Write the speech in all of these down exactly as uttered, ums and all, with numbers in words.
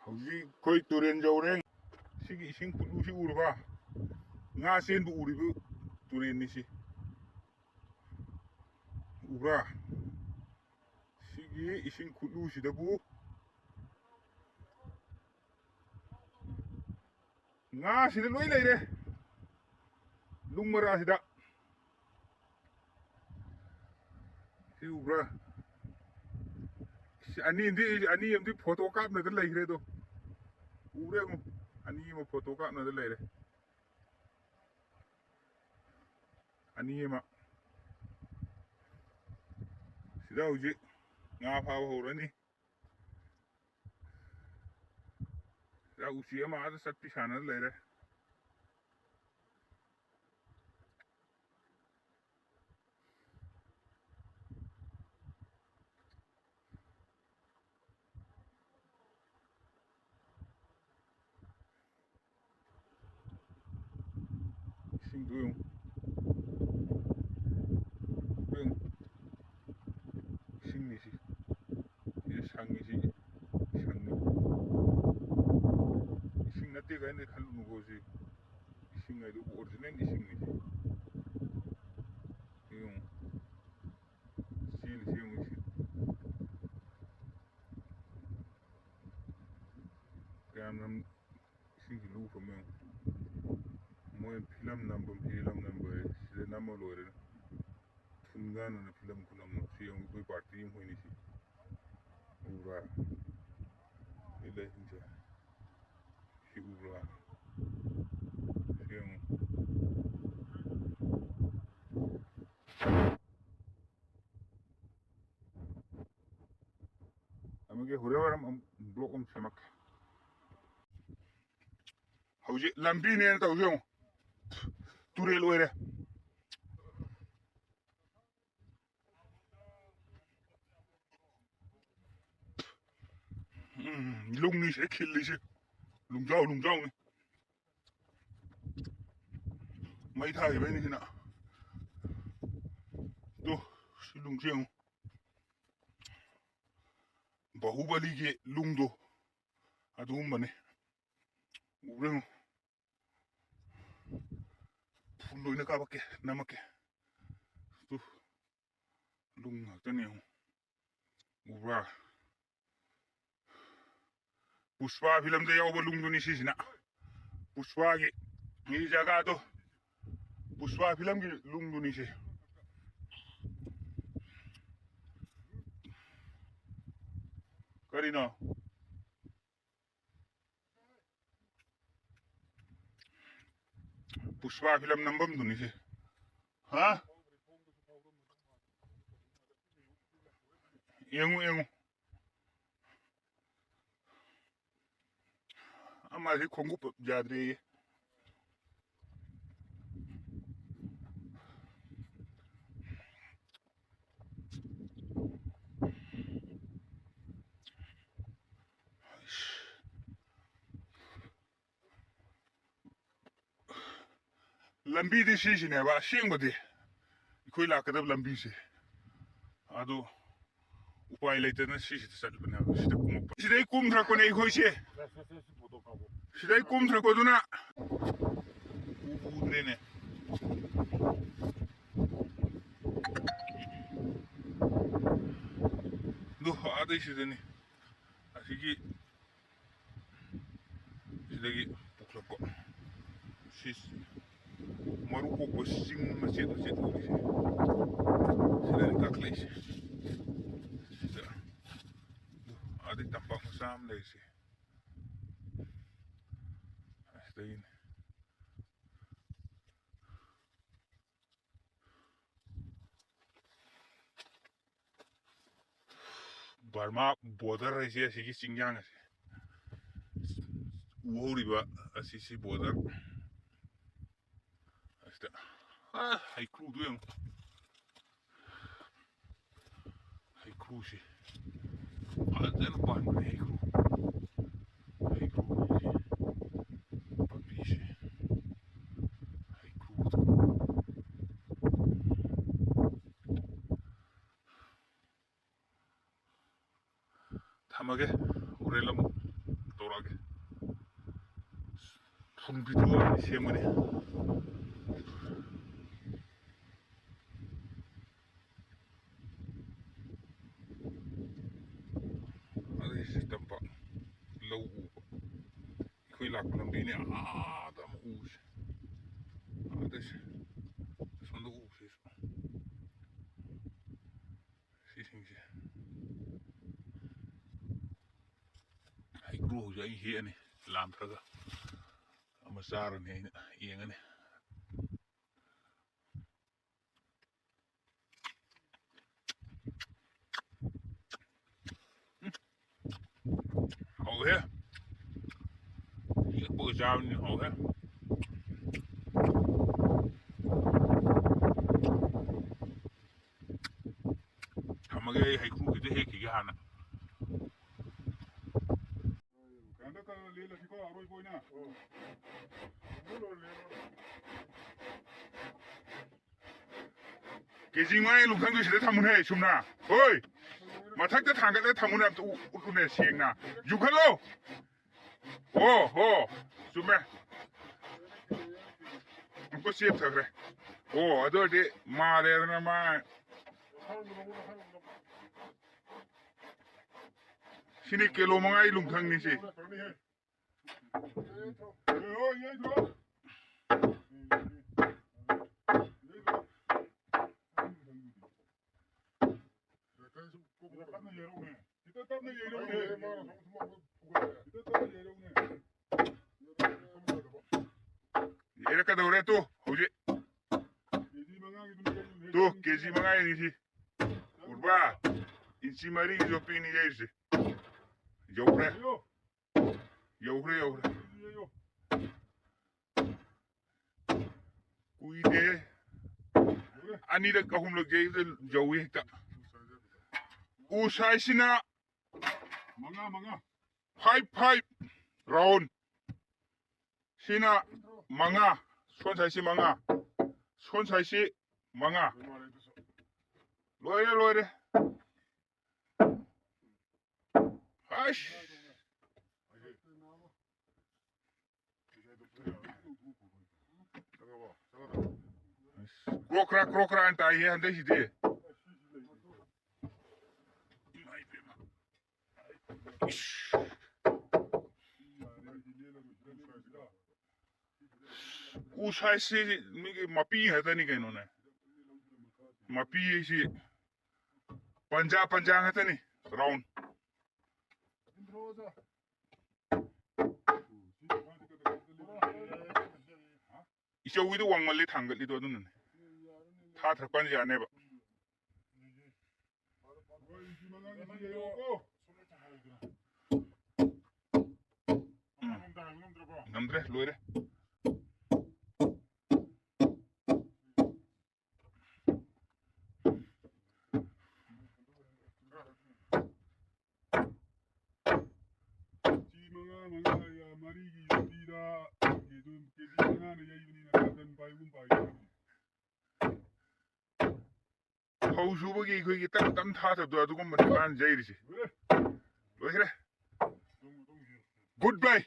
ꯍꯧꯖꯤꯛ ꯑꯩꯈꯣꯏ ꯇꯨꯔꯦꯟ ꯌꯧꯔꯦ꯫ ꯁꯤꯒꯤ ꯏꯁꯤꯡ ꯈꯨꯠꯂꯨꯁꯤ ꯎꯔꯕ? ꯉꯥ ꯆꯦꯟꯕ ꯎꯔꯤꯕ ꯇꯨꯔꯦꯟꯅꯤ ꯁꯤ꯫ ꯎꯕ꯭ꯔꯥ? ꯁꯤꯒꯤ ꯏꯁꯤꯡ ꯈꯨꯠꯂꯨꯁꯤꯗꯕꯨ ꯉꯥꯁꯤꯗ ꯂꯣꯏ ꯂꯩꯔꯦ, ꯂꯨꯡ ꯃꯔꯥꯁꯤꯗ꯫ ꯁꯤ ꯎꯕ꯭ꯔꯥ? ꯁꯤ ꯑꯅꯤ ꯑꯃꯗꯤ, ꯑꯅꯤ ꯑꯃꯗꯤ ꯐꯣꯇꯣ ꯀꯥꯞꯅꯗ ꯂꯩꯈ꯭ꯔꯦ ꯑꯗꯣ꯫ ꯎꯔꯦ ꯑꯃꯨꯛ꯫ ꯑꯅꯤ ꯑꯃ ꯐꯣꯇꯣ ꯀꯥꯞꯅꯗ ꯂꯩꯔꯦ꯫ ꯑꯅꯤ ꯑꯃ꯫ ꯁꯤꯗ ꯍꯧꯖꯤꯛ ꯉꯥ ꯐꯥꯕ ꯍꯧꯔꯅꯤ꯫ ꯁꯤꯗ ꯎꯆꯤ ꯑꯃ ꯑꯥꯗ ꯆꯠꯄꯤ ꯁꯥꯟꯅ ꯂꯩꯔꯦ꯫ ꯏꯁꯤꯡꯗꯨ ꯌꯦꯡꯉꯨ꯫ ꯌꯦꯡꯉꯨ꯫ ꯏꯁꯤꯡꯅꯤ ꯁꯤ꯫ ꯁꯤ ꯁꯪꯉꯤ ꯁꯤ꯫ ꯁꯪꯉꯤ꯫ ꯏꯁꯤꯡ ꯅꯠꯇꯦ ꯀꯥꯏꯅ ꯈꯜꯂꯨꯅꯨꯀꯣ ꯁꯤ꯫ ꯏꯁꯤꯡ ꯍꯥꯏꯗꯨꯕꯨ ꯑꯣꯔꯤꯖꯤꯅꯦꯜ ꯏꯁꯤꯡꯅꯤ ꯁꯤ꯫ ꯁꯤ ꯌꯦꯡꯉꯨ꯫ ꯆꯦꯜꯂꯤꯁꯤ ꯌꯦꯡꯉꯨ ꯁꯤ꯫ ꯀꯌꯥꯝ ꯌꯥꯝ ꯏꯁꯤꯡꯁꯤ ꯂꯨꯈ꯭ꯔꯕ ꯌꯦꯡꯉꯨ꯫ ꯃꯣꯏ ꯐꯤꯂꯝ ꯅꯝꯕ, ꯐꯤꯂꯝ ꯅꯝꯕ ꯍꯥꯏ, ꯁꯤꯗ ꯅꯝꯃ ꯂꯣꯏꯔꯦ꯫ ꯊꯨꯟꯒꯥꯟꯅꯅ ꯐꯤꯂꯝ ꯈꯨꯅꯝ ꯑꯃ꯫ ꯁꯤ ꯌꯦꯡꯉꯨ, ꯑꯩꯈꯣꯏ ꯄꯥꯔꯇꯤ ꯑꯃ ꯍꯣꯏꯅꯤ ꯁꯤ꯫ ꯎꯕ꯭ꯔꯥ? ꯁꯤ ꯂꯩꯁꯤꯡꯁꯦ꯫ ꯁꯤ ꯎꯕ꯭ꯔꯥ? ꯁꯤ ꯌꯦꯡꯉꯨ꯫ ꯑꯃꯒꯤ ꯍꯣꯔꯦꯟ ꯋꯥꯏꯔꯝ ꯑꯃꯨꯛ ꯕ꯭ꯂꯣꯛ ꯑꯃ ꯁꯦꯝꯃꯛꯀꯦ꯫ ꯍꯧꯖꯤꯛ ꯂꯝꯕꯤꯅꯦꯅ ꯇꯧꯁꯤ ꯌꯦꯡꯉꯨ꯫ ꯇꯨꯔꯦꯜ ꯑꯣꯏꯔꯦ꯫ ꯎꯝ, ꯂꯨꯡꯅꯤꯁꯦ ꯈꯤꯜꯂꯤꯁꯦ꯫ ꯂꯨꯡꯖꯥꯎ, ꯂꯨꯡꯖꯥꯎꯅꯤ꯫ ꯃꯩ ꯊꯥꯈꯤꯕꯩꯅꯤ ꯁꯤꯅ꯫ ꯇꯨ, ꯁꯤ ꯂꯨꯡꯁꯦ ꯌꯦꯡꯉꯨ꯫ ꯕꯥꯍꯨꯕꯂꯤꯒꯤ ꯂꯨꯡꯗꯣ꯫ ꯑꯗꯨꯒꯨꯝꯕꯅꯤ꯫ ꯎꯕ꯭ꯔꯥ ꯌꯦꯡꯉꯨ꯫ ꯐꯨꯜ ꯑꯣꯏꯅ ꯀꯥꯞꯄꯛꯀꯦ, ꯅꯝꯃꯛꯀꯦ꯫ ꯇꯨ, ꯂꯨꯡ ꯉꯥꯛꯇꯅꯦ ꯌꯦꯡꯉꯨ꯫ ꯎꯕ꯭ꯔꯥ? ꯄꯨꯁꯄꯥ ꯐꯤꯂꯝꯗ ꯌꯥꯎꯕ ꯂꯨꯡꯗꯨꯅꯤ ꯁꯤꯁꯤꯅ꯫ ꯄꯨꯁꯄꯥꯒꯤ ꯃꯤ ꯖꯒꯥꯗꯣ, ꯄꯨꯁꯄꯥ ꯐꯤꯂꯝꯒꯤ ꯂꯨꯡꯗꯨꯅꯤ ꯁꯤ꯫ ꯀꯔꯤꯅꯣ? ꯄꯨꯁꯄꯥ ꯐꯤꯂꯝ ꯅꯝꯐꯝꯗꯨꯅꯤ ꯁꯤ꯫ ꯍꯥ? ꯌꯦꯡꯉꯨ, ꯌꯦꯡꯉꯨ꯫ ꯑꯃꯁꯤ ꯈꯣꯡꯎꯞ ꯌꯥꯗ꯭ꯔꯦꯌꯦ꯫ ꯂꯝꯕꯤꯗꯤ ꯁꯤꯁꯤꯅꯦꯕ ꯑꯁꯦꯡꯕꯗꯤ, ꯑꯩꯈꯣꯏ ꯂꯥꯛꯀꯗꯕ ꯂꯝꯕꯤꯁꯦ꯫ ꯑꯗꯣ ꯎꯄꯥꯏ ꯂꯩꯇꯗꯅ ꯁꯤꯁꯤꯗ ꯆꯠꯄꯅꯦꯕ, ꯁꯤꯗ ꯀꯨꯝꯃꯛꯄ꯫ ꯁꯤꯗꯩ ꯀꯨꯝꯊꯔꯛꯄꯅꯦ ꯑꯩꯈꯣꯏꯁꯦ꯫ ꯁꯤꯗꯩ ꯀꯨꯝꯊꯔꯛꯄꯗꯨꯅ ꯎ-, ꯎꯗ꯭ꯔꯦꯅꯦ꯫ ꯑꯗꯨ ꯑꯥꯗꯩ ꯁꯤꯗꯅꯤ꯫ ꯑꯁꯤꯒꯤ ꯁꯤꯗꯒꯤ ꯄꯨꯈꯠꯂꯛꯄ꯫ ꯁꯤ ꯃꯔꯨ ꯀꯣꯛꯄ ꯆꯤꯡ ꯃꯆꯦꯠ ꯃꯆꯦꯠ ꯎꯔꯤꯁꯦ꯫ ꯁꯤꯗꯅꯤ ꯀꯥꯈꯠꯂꯛꯏꯁꯦ꯫ ꯁꯤꯗ꯫ ꯑꯗꯨ ꯑꯥꯗꯩ ꯇꯝꯄꯥꯛ ꯃꯆꯥ ꯑꯃ ꯂꯩꯔꯤꯁꯦ꯫ ꯑꯁꯤꯗꯒꯤꯅꯤ꯫ ꯕꯔꯃꯥ ꯕꯣꯔꯗꯔ ꯍꯥꯏꯁꯦ ꯑꯁꯤꯒꯤ ꯆꯤꯡꯌꯥꯡ ꯑꯁꯦ꯫ ꯎꯍꯧꯔꯤꯕ ꯑꯁꯤꯁꯤ ꯕꯣꯔꯗꯔ꯫ ꯑꯁꯤꯗ, ꯑ, ꯍꯩꯀ꯭ꯔꯨꯗꯨ ꯌꯦꯡꯉꯨ꯫ ꯍꯩꯀ꯭ꯔꯨꯁꯤ ꯐꯖꯅ ꯄꯥꯟꯕꯅꯦ, ꯍꯩꯀ꯭ꯔꯨ꯫ ꯍꯩꯀ꯭ꯔꯨꯁꯤ, ꯄꯥꯝꯕꯤꯁꯤ, ꯍꯩꯀ꯭ꯔꯨ꯫ ꯊꯝꯃꯒꯦ, ꯍꯣꯔꯦꯟ ꯑꯃꯨꯛ ꯇꯧꯔꯛꯑꯒꯦ꯫ ꯃꯄꯨꯟ ꯄꯤꯊꯣꯛꯑꯒ ꯁꯦꯝꯒꯅꯤ꯫ ꯑꯗꯩꯁꯤ ꯇꯝꯄꯥꯛ ꯂꯧ ꯎꯕ꯫ ꯑꯩꯈꯣꯏ ꯂꯥꯛꯄ ꯂꯝꯕꯤꯅꯦ ꯑꯥꯗ ꯑꯃ ꯎꯕꯁꯦ꯫ ꯑꯥꯗꯁꯦ꯫ ꯑꯁꯣꯝꯗ ꯎꯕꯁꯤꯁꯨ꯫ ꯁꯤꯁꯤꯡꯁꯦ꯫ ꯍꯩꯀ꯭ꯔꯨ ꯍꯧꯖꯤꯛ ꯑꯩ ꯍꯦꯛꯑꯅꯤ꯫ ꯂꯥꯝꯊ꯭ꯔꯒ ꯑꯃ ꯆꯥꯔꯅꯤ ꯑꯩꯅ ꯌꯦꯡꯉꯅꯤ꯫ ꯍꯥꯎꯋꯦ꯫ ꯍꯦꯛꯄꯒ ꯆꯥꯕꯅꯤꯅ ꯍꯥꯎꯋꯦ꯫ ꯊꯝꯃꯒꯦ, ꯑꯩ ꯍꯩꯀ꯭ꯔꯨ ꯈꯤꯇ ꯍꯦꯛꯈꯤꯒꯦ ꯍꯥꯟꯅ꯫ ꯍꯟꯗꯛ ꯂꯦꯜꯂꯁꯤꯀꯣ, ꯑꯔꯣꯏꯕ ꯑꯣꯏꯅ꯫ ꯀꯦꯖꯤ ꯃꯉꯥꯒꯤ ꯂꯨꯈꯝꯗꯨ ꯁꯤꯗ ꯊꯝꯃꯨꯅꯦ, ꯁꯨꯝꯅ꯫ ꯍꯣꯏ꯫ ꯃꯊꯛꯇ ꯊꯥꯡꯒꯠꯂꯒ ꯊꯝꯃꯨꯅꯦ, ꯑꯝꯇ ꯎ-, ꯎꯠꯂꯨꯅꯦ, ꯁꯦꯡꯅ꯫ ꯌꯨꯡꯈꯠꯂꯣ꯫ ꯑꯣ ꯍꯣ꯫ ꯆꯨꯝꯃꯦ꯫ ꯑꯃꯨꯛꯀ ꯆꯦꯞꯊꯈ꯭ꯔꯦ꯫ ꯑꯣ, ꯑꯗꯨ ꯑꯣꯏꯔꯗꯤ ꯃꯥꯜꯂꯦꯗꯅ ꯃꯥ꯫ ꯁꯤꯅꯤ ꯀꯤꯂꯣ ꯃꯉꯥꯒꯤ ꯂꯨꯡꯊꯪꯅꯤ ꯁꯤ꯫ ꯌꯩꯔꯛꯀꯗꯧꯔꯦ ꯇꯨ ꯍꯧꯖꯤꯛ꯫ ꯇꯨ ꯀꯦꯖꯤ ꯃꯉꯥ ꯌꯩꯔꯤꯁꯤ꯫ ꯎꯔꯕ? ꯏꯟꯆꯤ ꯃꯔꯤꯒꯤ ꯌꯣꯠꯄꯤꯅꯤ ꯌꯩꯔꯤꯁꯦ꯫ ꯌꯧꯈ꯭ꯔꯦ꯫ ꯌꯧꯈ꯭ꯔꯦ, ꯌꯧꯈ꯭ꯔꯦ꯫ ꯀꯨꯏꯗꯦ꯫ ꯑꯅꯤꯔꯛ ꯑꯍꯨꯝꯂꯛ ꯌꯩꯕꯗ ꯌꯧꯏ ꯍꯦꯛꯇ꯫ ꯎ ꯁꯥꯏꯁꯤꯅ ꯃꯉꯥ, ꯃꯉꯥ꯫ Five, five round. ꯁꯤꯅ ꯃꯉꯥ, ꯁꯣꯟ ꯁꯥꯏꯁꯤ ꯃꯉꯥ, ꯁꯣꯟ ꯁꯥꯏꯁꯤ ꯃꯉꯥ꯫ ꯂꯣꯏꯔꯦ, ꯂꯣꯏꯔꯦ꯫ ꯑꯩꯁ꯫ ꯀ꯭ꯔꯣꯛ ꯀ꯭ꯔꯥꯛ, ꯀ꯭ꯔꯣꯛ ꯀ꯭ꯔꯥꯛ ꯍꯥꯏꯅ ꯇꯥꯏꯍꯦ ꯍꯟꯗꯛꯁꯤꯗꯤ꯫ ꯏꯃꯥꯏ ꯄꯦꯝꯃ꯫ ꯏꯁ꯫ ꯎ ꯁꯥꯏꯖꯁꯤ ꯃꯤꯒꯤ ꯃꯄꯤ ꯉꯥꯛꯇꯅꯤ ꯀꯩꯅꯣꯅꯦ꯫ ꯃꯄꯤ ꯍꯥꯏꯁꯤ ꯄꯟꯖꯥ ꯄꯟꯖꯥ ꯉꯥꯛꯇꯅꯤ꯫ ꯔꯥꯎꯟ꯫ ꯏꯆꯧꯒꯤꯗꯣ ꯋꯥꯡꯃꯜꯂꯦ ꯊꯥꯡꯒꯠꯂꯤꯗꯣ ꯑꯗꯨꯅꯅꯦ꯫ ꯊꯥ ꯊꯛꯄꯅ ꯌꯥꯅꯦꯕ꯫ ꯎꯝ꯫ ꯉꯝꯗ꯭ꯔꯦ, ꯂꯣꯏꯔꯦ꯫ ꯁꯤ ꯃꯉꯥ ꯃꯉꯥ ꯃꯔꯤꯒꯤ ꯌꯣꯟꯕꯤꯔ, ꯀꯦꯖꯤ ꯃꯉꯥꯅ ꯌꯩꯕꯅꯤꯅ ꯀꯥꯔꯇꯟ ꯄꯥꯏꯒꯨꯝ ꯄꯥꯏꯒꯨꯝ꯫ ꯐꯧ ꯁꯨꯕꯒꯤ ꯑꯩꯈꯣꯏꯒꯤ ꯇꯞ ꯇꯞ ꯊꯥꯊꯕꯗꯣ ꯑꯗꯨꯒꯨꯝꯕꯅꯤ ꯃꯥꯅ ꯌꯩꯔꯤꯁꯦ꯫ ꯂꯣꯏꯔꯦ꯫ ꯂꯣꯏꯈ꯭ꯔꯦ꯫ ꯒꯨꯗ ꯕꯥꯏ꯫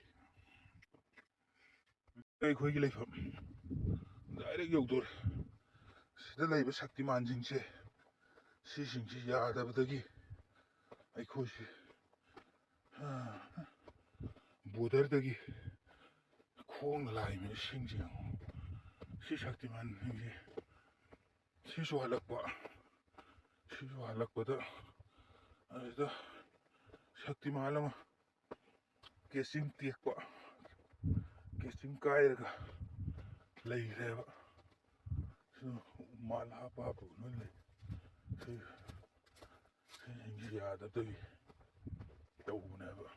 ꯑꯩꯈꯣꯏꯒꯤ ꯂꯩꯐꯝ ꯗꯥꯏꯔꯦꯛ ꯌꯧꯗꯣꯔꯦ꯫ ꯁꯤꯗ ꯂꯩꯕ ꯁꯛꯇꯤꯃꯥꯟꯁꯤꯡꯁꯦ, ꯁꯤꯁꯤꯡꯁꯤ ꯌꯥꯗꯕꯗꯒꯤ ꯑꯩꯈꯣꯏꯁꯤ, ꯑꯥ, ꯕꯣꯔꯗꯔꯗꯒꯤ ꯈꯣꯡꯅ ꯂꯥꯛꯏꯕ ꯏꯁꯤꯡꯁꯦ ꯌꯦꯡꯉꯣ꯫ ꯁꯤ ꯁꯛꯇꯤꯃꯥꯟꯁꯤꯡꯁꯦ ꯁꯤꯁꯨ ꯍꯜꯂꯛꯄ, ꯁꯤꯁꯨ ꯍꯜꯂꯛꯄꯗ ꯑꯁꯤꯗ ꯁꯛꯇꯤꯃꯥꯟ ꯑꯃ ꯀꯦꯆꯤꯡ ꯇꯦꯛꯄ, ꯀꯦꯆꯤꯡ ꯀꯥꯏꯔꯒ ꯂꯩꯈ꯭ꯔꯦꯕ꯫ ꯁꯤ ꯃꯥꯜ ꯍꯥꯞꯄ ꯍꯥꯞꯄꯒ ꯂꯣꯏ ꯂꯩ꯫ ꯁꯤ, ꯁꯤꯁꯤꯡꯁꯤ ꯌꯥꯗꯕꯗꯒꯤ ꯇꯧꯕꯅꯦꯕ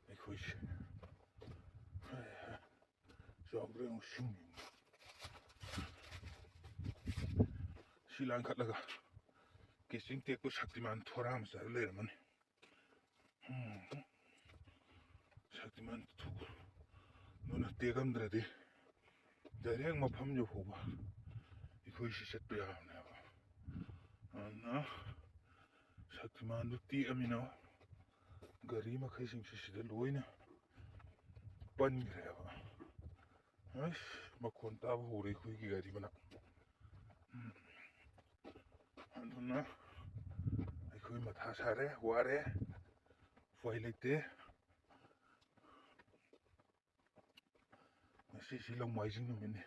ꯑꯩꯈꯣꯏꯁꯦ꯫ ꯆꯥꯎꯗ꯭ꯔꯦ ꯑꯃꯨꯛ ꯁꯤꯡ꯫ ꯁꯤ ꯂꯥꯟꯈꯠꯂꯒ ꯀꯦꯆꯤꯡ ꯇꯦꯛꯄ ꯁꯛꯇꯤꯃꯥꯟ ꯊꯣꯔꯥ ꯃꯆꯥꯗ ꯂꯩꯔꯝꯃꯅꯤ꯫ ꯎꯝ꯫ ꯁꯛꯇꯤꯃꯥꯟ ꯊꯣꯛ-, ꯑꯗꯨꯅ ꯇꯦꯛꯑꯝꯗ꯭ꯔꯗꯤ ꯗꯥꯏꯔꯦꯛ ꯃꯐꯝ ꯌꯧꯍꯧꯕ ꯑꯩꯈꯣꯏꯁꯤ ꯆꯠꯄ ꯌꯥꯕꯅꯦꯕ꯫ ꯑꯗꯨꯅ ꯁꯛꯇꯤꯃꯥꯟꯗꯨ ꯇꯦꯛꯑꯃꯤꯅ ꯒꯥꯔꯤ ꯃꯈꯩꯁꯤꯡꯁꯤ ꯁꯤꯗ ꯂꯣꯏꯅ ꯄꯟꯈ꯭ꯔꯦꯕ꯫ ꯑꯁ, ꯃꯈꯣꯟ ꯇꯥꯕ ꯍꯧꯔꯦ ꯑꯩꯈꯣꯏꯒꯤ ꯒꯥꯔꯤ ꯃꯅꯥꯛ꯫ ꯎꯝ꯫ ꯑꯗꯨꯅ ꯑꯩꯈꯣꯏ ꯃꯊꯥ ꯁꯥꯔꯦ, ꯋꯥꯔꯦ, ꯎꯄꯥꯏ ꯂꯩꯇꯦ꯫ ꯉꯁꯤꯁꯤ ꯂꯧꯃꯥꯏꯖꯤꯡ ꯅꯨꯃꯤꯠꯅꯤ,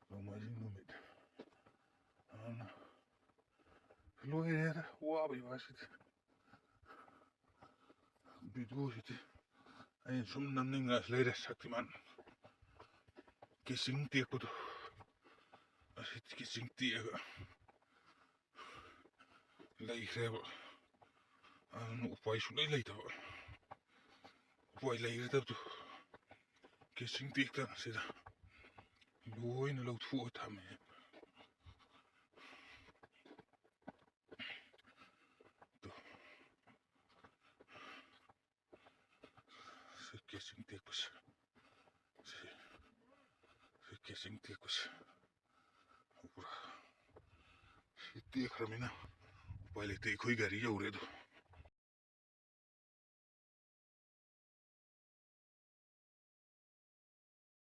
ꯂꯧꯃꯥꯏꯖꯤꯡ ꯅꯨꯃꯤꯠ꯫ ꯑꯗꯨꯅ ꯂꯣꯏꯔꯦꯗ, ꯋꯥꯕꯩ ꯋꯥꯁꯤꯗꯤ꯫ ꯚꯤꯗꯤꯑꯣꯁꯤꯗꯤ ꯑꯩꯅ ꯁꯨꯝ ꯅꯝꯅꯤꯡꯉ ꯂꯩꯔꯦ꯫ ꯁꯛꯇꯤꯃꯥꯟ ꯀꯦꯆꯤꯡ ꯇꯦꯛꯄꯗꯣ, ꯑꯁꯤ ꯀꯦꯆꯤꯡ ꯇꯦꯛꯑꯒ ꯂꯩꯈ꯭ꯔꯦꯕ꯫ ꯑꯗꯨꯅ ꯎꯄꯥꯏ ꯁꯨꯡꯂꯩ ꯂꯩꯇꯕ, ꯎꯄꯥꯏ ꯂꯩꯔꯗꯕꯗꯣ ꯀꯦꯆꯤꯡ ꯇꯦꯛꯇꯅ ꯁꯤꯗ ꯂꯣꯏꯅ ꯂꯧꯊꯣꯛꯑ ꯊꯝꯃꯦ꯫ ꯇꯨ꯫ ꯁꯤ ꯀꯦꯆꯤꯡ ꯇꯦꯛꯄꯁꯦ, ꯁꯤ, ꯁꯤ ꯀꯦꯆꯤꯡ ꯇꯦꯛꯄꯁꯦ ꯎꯕ꯭ꯔꯥ? ꯁꯤ ꯇꯦꯛꯈ꯭ꯔꯃꯤꯅ ꯎꯄꯥꯏ ꯂꯩꯇꯦ꯫ ꯑꯩꯈꯣꯏ ꯒꯥꯔꯤ ꯌꯧꯔꯦ ꯑꯗꯣ꯫